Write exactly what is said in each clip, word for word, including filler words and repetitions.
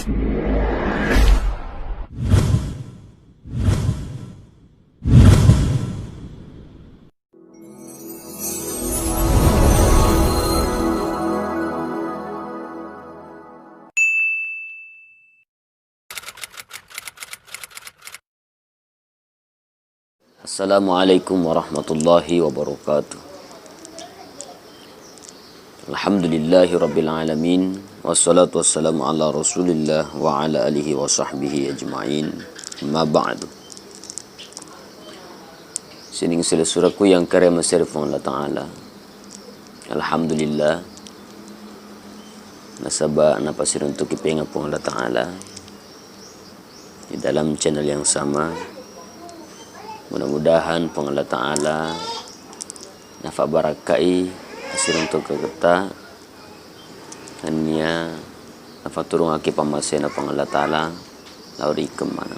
Assalamualaikum warahmatullahi wabarakatuh. Alhamdulillahi rabbil alamin. Wassalatu wassalamu ala rasulillah wa ala alihi wa sahbihi ajma'in. Amma ba'du. Sining silessurekku yang kare masere Puang Allah Ta'ala. Alhamdulillah. Nasaba napasiruntuki penga Puang Allah Ta'ala di dalam channel yang sama. Mudah-mudahan Puang Allah Ta'ala nafabarakkai asiruntuketta nennia nafaturungaki pammasena Puang Allah Ta'ala lao ri ikeng maneng.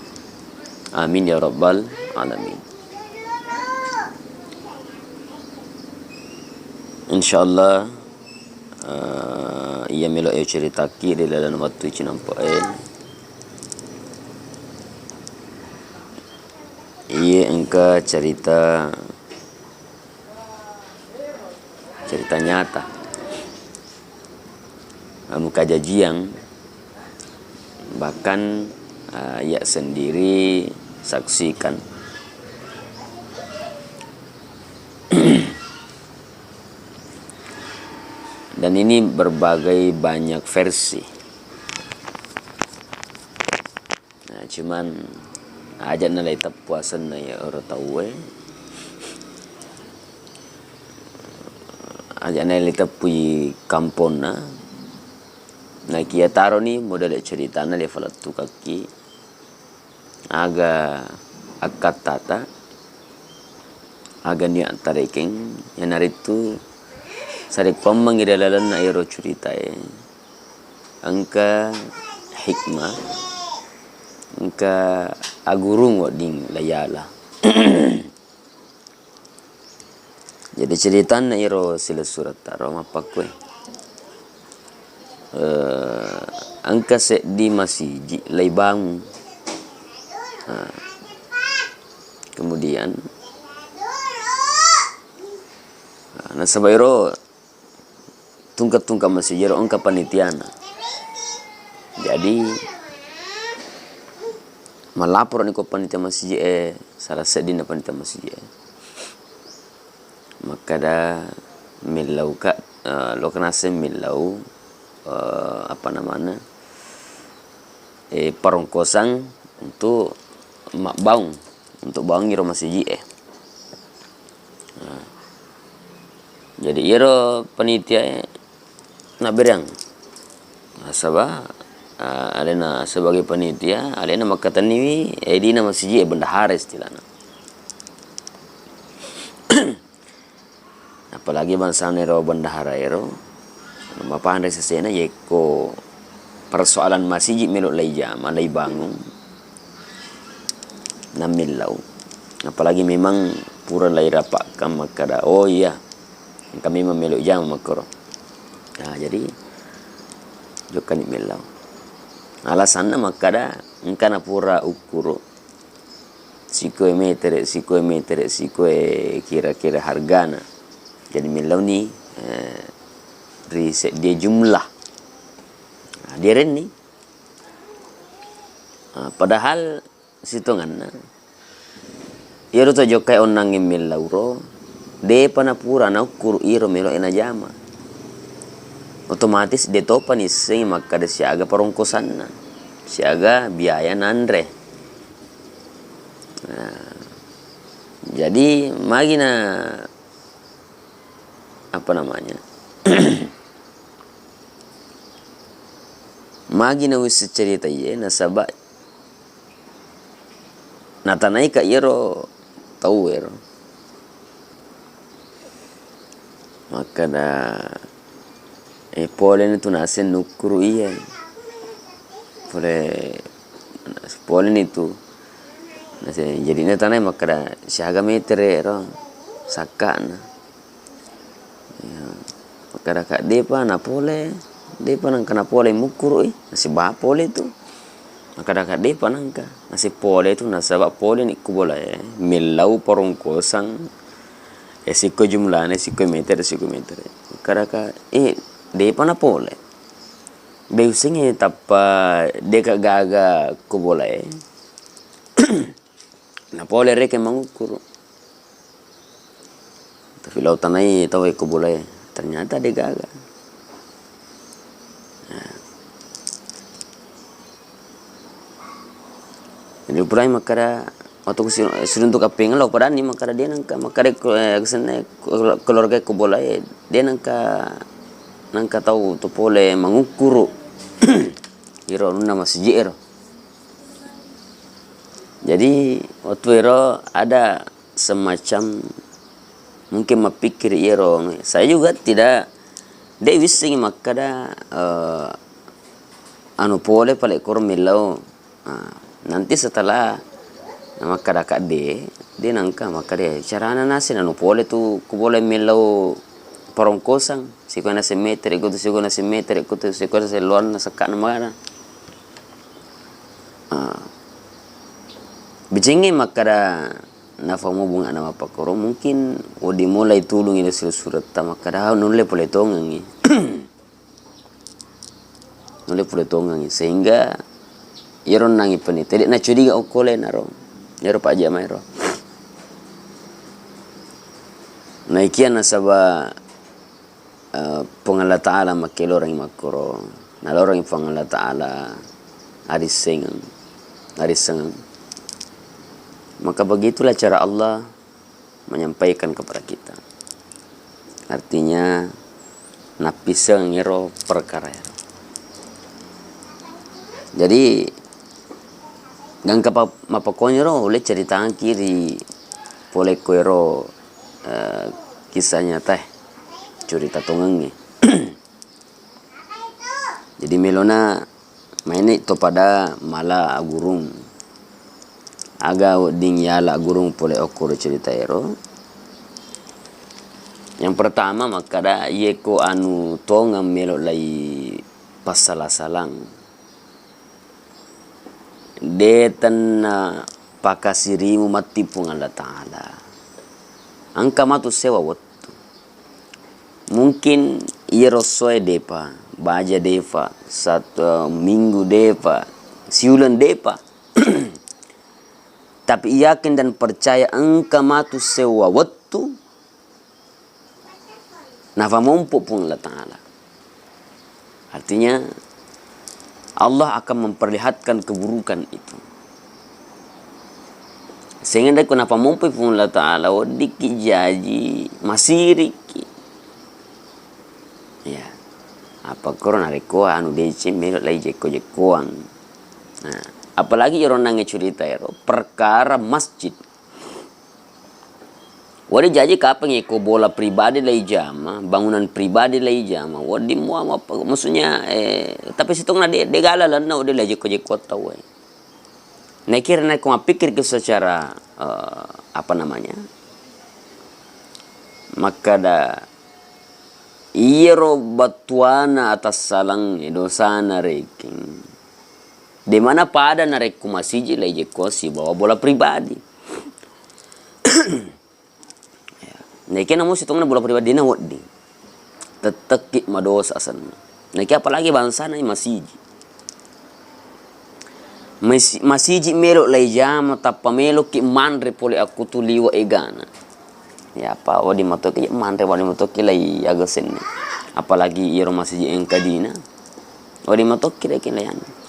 Amin ya rabbal alamin. Insyaallah, eh, iya melo e ceritaki ri laleng wettu cinampe e. Iye engka cerita, cerita nyata. Anu kajajiang, bahkan, eh, iya sendiri saksikan. Dan ini berbagai banyak versi. Nah, cuman aja nalai teppu asenna ya ero tauwe. Aja nalai teppui kamponna. Nakia taroni model ceritana le falettukakki. Aga akkattata, aga nia tarekeng, iyanaritu sarekkuammengngi ri lalenna ero curitae engka hikmah, engka agurung wedding layala. Jadi ceritanna iro silessurettaro mappakkue. Eh, engka seddi masiji laibangung. Nah, kemudian, nah, nasaba iro tungke-tungke masiji ro engka panitiana. Jadi, mallaporoni ko panitia masiji e, salah seddinna panitia masiji e. Makkada, "Millau ka, eh, lo ka naseng millau, eh, apa namanya, eh, parongkosang untuk mabbaung, untuk baungi ro masiji e." Nah, jadi iyaro panitia e nabbereang. Nasaba, eh, alena sebagai panitia, alena makkatenniwi, eh, dina masiji e, bendahara istilahna. Apalagi bangsana ero bendahara ero, mapanre sesena yekko persoalan masiji melo laijama, laibangung, nammillau. Apalagi memang pura lairapakkan makkada, "Oh iya, engka memang melo jama makkoro." Nah, jadi jokkani millau. Alasanna makkada, engka napura ukkuru, sikoe metere, sikoe metere, sikoe kira-kira hargana. Jadi, mellauni, eh, ri seddie jumlah. Nah, dierenni. Nah, padahal sitonganna, iyaro to jokkai onnangnge mellauro, depa napura naukkuru iro meloe najama. Otomatis de topa nissengi makkada siaga parongkosanna, siaga biaya nanre. Nah, jadi magi na, apa namanya, magi na wisseng cerita iye, nasaba natanaika iyaro tauwero. Makkada, eh, poleni tu naseng nukkuru iye. Pole, poleni tu. Naseng, jadi natanai makkada, "Siaga metere ro sakkana?" Ya, makkada kaddepa napole, De'pa nengka napole mukkuru i, nasibba pole tu. Makkadaka de'pa nengka, nasib pole tu, nasaba pole ni ku bolae, mellau parongkosang, eh, sikko jumlana, sikko meter, sikko meter. Makkadaka, eh, de'pa napole. De ussengngi tappa de'ka gaga ku bolae. Napole rekeng mangukkuru. Tapi lao tanai tau ko bolae, ternyata de gaga. Nah. Jadi purai makkada, waktu ku si-, siruntuk appengeng lao padanni makkada de nengka, makkada ko, eh, kesenna ko-, keluarga ko bolae, de nengka, nengka tau tu pole mangukkuru. Iro anunna masiji ero. Jadi, waktu ero ada semacam mungkin mappikkiri iyaro, saya juga tidak, de wissengi makkada, eh, anu pole pale koro mellau. Ah, nanti setelah makkada kadde, de nengka makkada carana nasi nanu pole tu ku bolae mellau parongkosang, sikona semeter, ikutu sikona semeter, ikutu sikona selloanna sekkana magana. Ah. Bicengnge makkada nafa mubunga na mappakkoro, mungkin wedding mulai tulungi ri sure-suretta makkada, "Ah, nulle pole tongengi." Nulle pole tongengi. Sehingga iyaro nangi penite, de nacuriga okko lenaro. Iyaro pajama ero. Naikia nasaba eh, Puang Allah Ta'ala makkelorengngi makkoro, nalorengngi Puang Allah Ta'ala arissengeng, arissengeng. Maka begitulah cara Allah menyampaikan kepada kita. Artinya, nappissengeng ero perkara ero. Jadi, gangka pa-, mappakoniro ulle ceritangki ri pole ko ero, eh, kisah nyata, eh, curita tongengnge. Jadi, melona maini to pada mala agurung. Aga wedding yala agurung pole okkoro cerita ero? Yang pertama, makkada, iye ko anu tongeng melo lai passala-salang. De tenna pakasirimu matti Puang Allah Ta'ala. Engka matu sewa wettu. Mungkin iyaro essoe depa, baja depa, satu minggu depa, siuleng depa. Tapi yakin dan percaya engka matu sewa wettu Nafamompo Puang Allah Ta'ala. Artinya, Allah akan memperlihatkan keburukan itu. Sehingga dekko nafamompoi Puang Allah Ta'ala, weddikki jaji, masirikki. Ya. Apa koro narekko anu deceng melo lai jekko-jekkoang. Nah, apalagi iyaro nangnge curita ero, perkara masjid. Wedding jaji kapang iko bola pribadi lai jama, bangunan pribadi lai jama, wedding mua apa, maksudnya, eh, tapi sitongna de, de gala lalenna wedding lai jekko-jekko tau, eh. Naikira naiko mappikkirki secara, eh, apa namanya, makkada, iyaro battuana atassalangnge dosana rekeng, de mana pada narekko masiji lai jekko sibawa bola pribadi. Ya. Naikena musi tongna bola pribadi na wedding. Tettekki madosa asenna. Naiki apalagi bangsana masiji. Masi-, masiji melo lai jama tappa meloki manre pole akkutu liwa egana. Ya apa wedding matoki manre, wedding matoki lai aga senni. Apalagi iyaro masiji engka dina. Wedding matokki rekeng layani.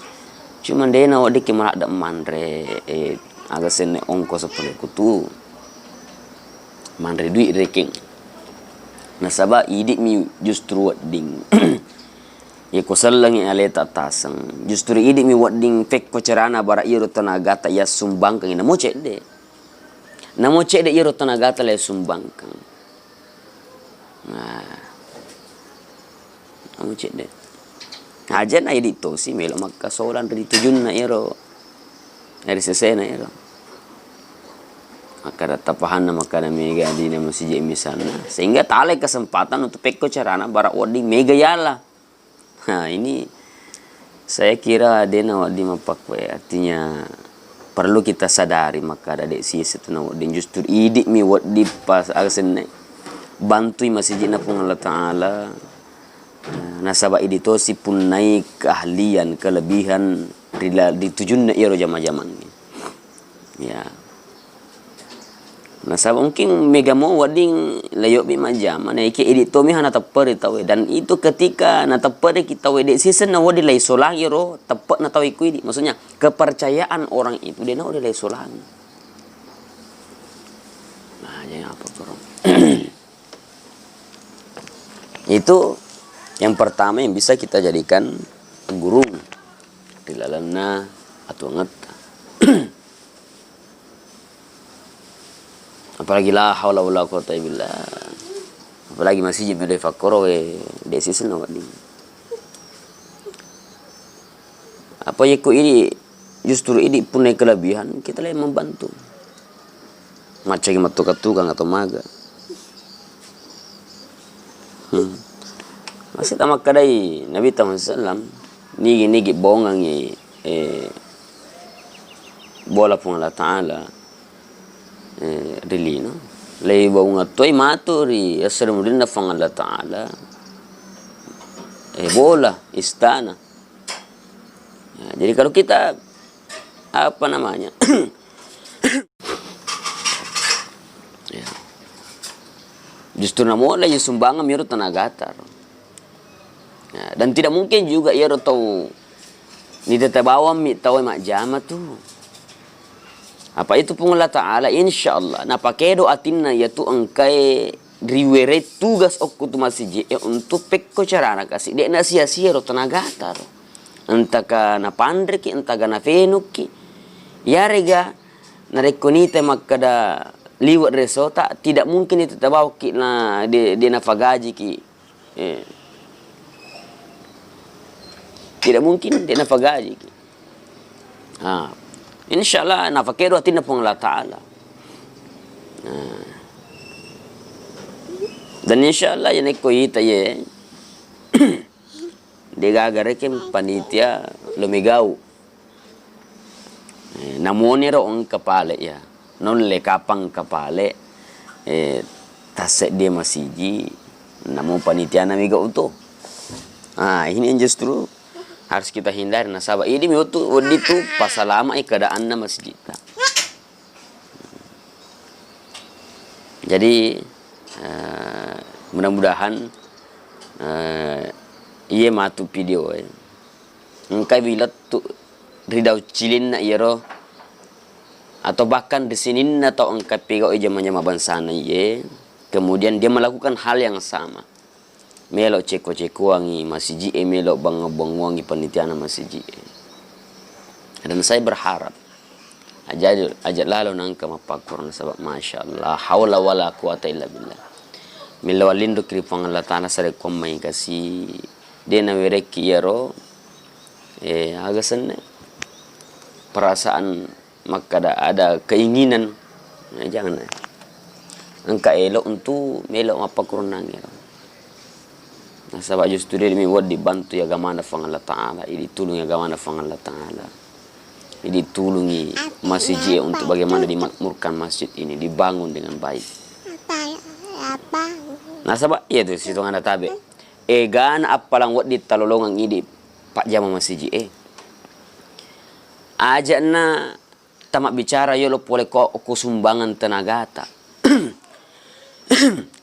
Cuma dena weddikki maladde manre, eh, aga senni ongkoso pole kutu. Manre dui rekeng. Nasaba idi'mi justru wedding. Yeko sellengi aleta taseng. Justru idi'mi wedding fekko carana bara iyaro tenagata yassumbangkangi. Namo cedde. Namo cedde iyaro tenagata le sumbangkang. Nah. Anu cedde. Aja na idi tosi melo makkasolang ri tujunna iyaro, ri sesena iyaro. Makkada tapahanna makkada mega dina masiji misalna, sehingga talai kesempatan untuk pekko carana bara wedding mega yala. Nah, ini saya kira de' nawedding mappakkue, artinya perlu kita sadari makkada de' siseng tu nawedding, justru idi'mi wedding pas aga senna bantui masiji'na Puang Allah Ta'ala, eh, nasaba idi' tosi punnai keahlian, kelebihan ri la-, ri tujunna iyaro jama-jamangnge. Ya. Nasaba mungkin mega mo wedding layobbi majjama, naiki idi' tomi ha natepperi tauwe. Dan itu ketika natepperiki tauwe, de' siseng nawedding laisolangi ro teppe'na tauwe ku idi'. Maksudnya, kepercayaan orang itu de' nawedding laisolangi. Nah, jadi apa tu, Rom? Itu yang pertama yang bisa kita jadikan guru ri lalenna atuangetta. Apalagi la haula wala quwata illa billah. Apalagi masiji' melo fakkoro we, de' siseng nawedding. Apa yekko idi', justru idi' punnai kelebihan, kita le membantu. Maccoki mattukang-tukang atau maga. Hmm. Masih tamakkedai Nabi Muhammad sallallahu alaihi wasallam, nigi-nigi bongangi, eh, bola Puang Allah Ta'ala, eh, ri lino. Lei bonga toi matu ri esso ri murinna Puang Allah Ta'ala, eh, bola, istana. Ya, jadi kalau kita, apa namanya, ya, justru namola je sumbangan miro tenagata ro. Ya, dan tidak mungkin juga iyaro tau nitete bawammi tau majjama tu. Apa itu Puang Allah Ta'ala, insya Allah, napakedo atinna iyatu engkae riwereng tugas okko tu masiji e untuk pekko carana kasi, de' nasia-sia ro tenagata ro. Entaka napanreki, entaka nafenukki. Yarega narekko nita makkeda liwe' resota, tidak mungkin itu tabawakki na de', de' nafagajiki. Eh. Tidak mungkin de' nafagajiki. Ha. Insya Allah napakedo atinna Puang Allah Ta'ala. Nah. Dan insya Allah, ya, nekko ita ye, de' gaga rekeng panitia lo megau. Eh, namoniro engka pale ya. Nolle kapang kapale, eh, tasseddi masiji, namo panitiana mega utu. Ah, ini yang justru harus kita hindari. Nasaba idi' mi wetu, wedding tu pasalama'i keadaanna masijita. Jadi, eh, mudah-mudahan, eh, iye matu video e engkai bilettu ri daucilinna iyaro, atau bahkan ri sininna tau engka pigau jama-jama bangsana iye, kemudian dia melakukan hal yang sama. Melo ceko-cekoangi masiji e, melo bangong-bangongi panitiana masiji e. Dan saya berharap aja, aja lalo nangka mappakkurang, nasaba masya Allah, haula wala quwata illa billah. Melo allinduki ri Puang Allah Ta'ala sarekkuammai kasi, de' nawerekki iyaro, eh, aga senna, perasaan makkada ada keinginan, eh, jangan, eh. Engka elo untuk melo mappakkurang ero. Nasaba justru de' mi wedding bantu agamana Puang Allah Ta'ala, idi' tulungi agamana Puang Allah Ta'ala. Idi' tulungi masiji e untuk bagaimana dimakmurkan masjid ini, dibangun dengan baik. Nasaba iya tu sitonganna tabe. Egana appalang wedding talolongeng idi' pajjama masiji e. Aja'na tamabbicara yolo pole ko, ko sumbangan tenagata.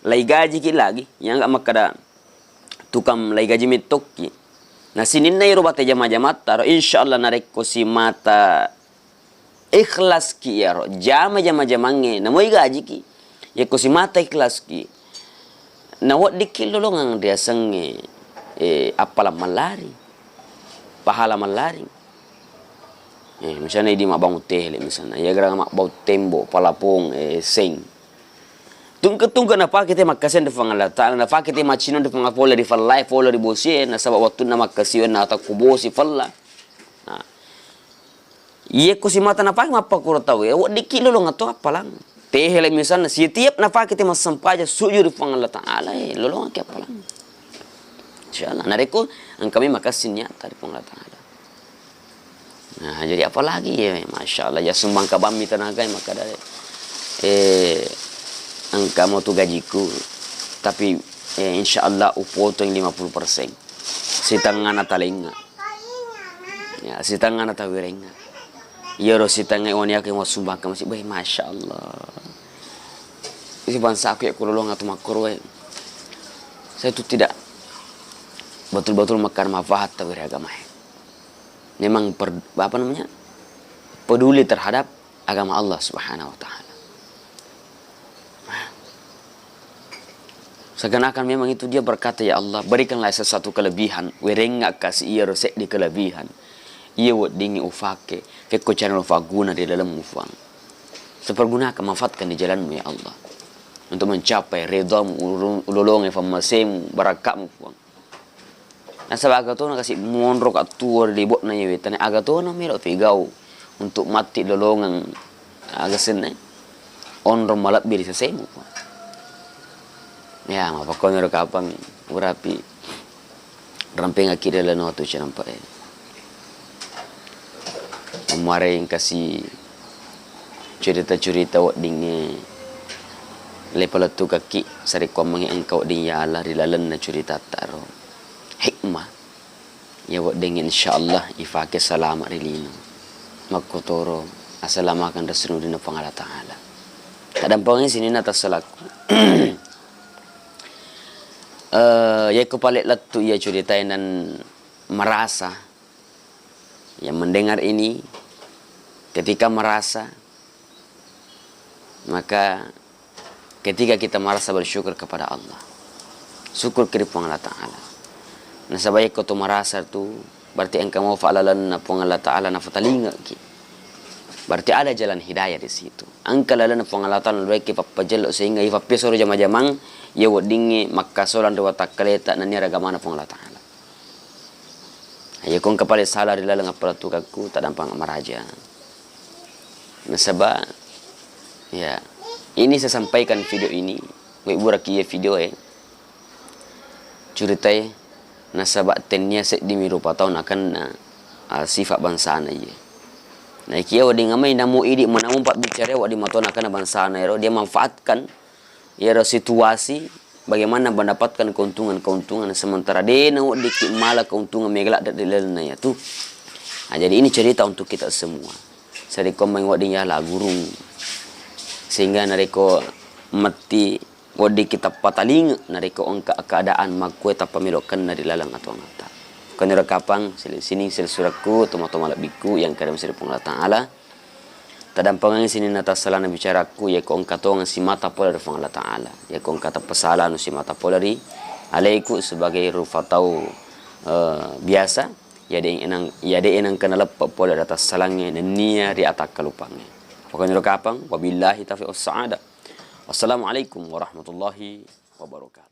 Laigajiki lagi, iya ga makkada tukang laigaji mettokki. Na sininna ero bate jama-jamatta ro, insya Allah narekko simata ikhlaski iyaro jama-jama-jamangnge, namoi gajiki. Yakko simata ikhlaski, naweddikki lolongeng riasengnge, eh, appalang mallari, pahala mallari. Eh, misalna idi' mabbangung tele, misalna, iya gera mabbangung tembok, palapong, eh, seng. Tungke-tungke napake te makkasiwiang ri Puang Allah Ta'ala, napake te maccinong ri Puang, pole ri fellae, pole ri bosie, nasaba wettunna makkasiwiang natakko bosi fella. Nah, iyekko simata napake mappakuro tau e, weddikki lolongeng to appalang. Tehele misalna, setiap napake te massempajang sujud ri Puang Allah Ta'ala, eh, lolongekki appalang. Insyaallah. Narekko engka memang makessing niatta ri Puang Allah Ta'ala. Nah, jadi apalagi ya, Masya Allah, ya sumbang kabammi tenaga, maka dari, eh, engka mo tu gajiku, tapi, eh, insya Allah upotong lima puluh persen. Sitengngana talengnga. Ya, sitengngana tawerengnga. Iyaro sitengnga wani aku yang sumbang ke masjid, weh, Masya Allah. Isi bangsa aku ya kulolong atau makkur, weh. Saya tu tidak betul-betul makan manfaat tawere agama, eh. Memang per-, apa namanya, peduli terhadap agama Allah Subhanahu wa Ta'ala. Seakan-akan memang itu dia berkata, "Ya Allah, berikanlah sesuatu kelebihan, werengnga kasi iyaro seddi kelebihan. Iya weddingngi ufake, fekko cara ufagguna di dalammu, Fuang. Sepergunakan, manfaatkan di jalanmu, ya Allah, untuk mencapai ridhamu, ulolongi fammasemu, barakatmu, Fuang." Nasaba aga tona kasi monro ka tuo ri libo'na iyewe, tania aga tona melo pegau untuk matti lolongeng aga senna onrong malebbi ri sesemu. Ya, mapakkoniro kapang urapi rampengaki ri lano tu cinampe e. Muareng kasi curita-curita weddingnge le palettukekki sarekkuammengnge engka wedding yala ri lalenna curitatta ro. Hikmah. Iya weddingnge insyaallah ifake salama ri lino. Makkotoro asalamakeng ri senudinna Puang Allah Ta'ala. Tadampengengngi sininna tassalakku. Eh, yekko pale lettu iya curitae nan merasa yang mendengar ini, ketika merasa, maka ketika kita merasa bersyukur kepada Allah, syukur ki ri Puang Allah Ta'ala. Nasaba yekko to merasa tu, berarti engka mofa lalenna Puang Allah Ta'ala nafatalingeki. Berarti ada jalan hidayah di situ. Engka lalenna Puang Allah Ta'ala, luweki pappajello sehingga ifappesoro jama-jamang iya weddingnge makkasolang ri watakkaleta nennia ragamana Puang Allah Ta'ala. Iya, ko engka pale sala ri laleng appalettukakku, tadampang maraja. Nasaba, ya, ini saya sampaikan video ini, webburaki iya video e, curitai, nasaba tennia seddi mi rupa tau nakenna, ah, sifat bangsana iye. Naikia wedding amai namo idi menamo pabbicara wedding matau nakenna bangsana ero, dia manfaatkan iyaro situasi bagaimana mendapatkan keuntungan-keuntungan, sementara de' naweddikki mala keuntungan mega ladde' ri lalenna iyatu. Nah, jadi ini cerita untuk kita semua. Sarekko mai wedding yala gurung, sehingga narekko metti weddikki tappa talinga, narekko engka keadaan makkue tappa melo kenna ri laleng atuangata. Keniro kapang sili-, sining silsurekku, tomatoa malebbikku yang kada masiri Puang Allah Ta'ala. Tadampengengngi sininna tassalana bicarakku, yekko engka tongeng simata pole ri Puang Allah Ta'ala. Yekko engka tappa sala anu simata pole ri alaiku sebagai rupa tau, eh, biasa, iya de' enang, iya de' enang kena leppe pole ri tassalangnge nennia ri atakkalupangnge. Pokoknya kapang, wabillahi taufiq wassa'adah. Wassalamualaikum warahmatullahi wabarakatuh.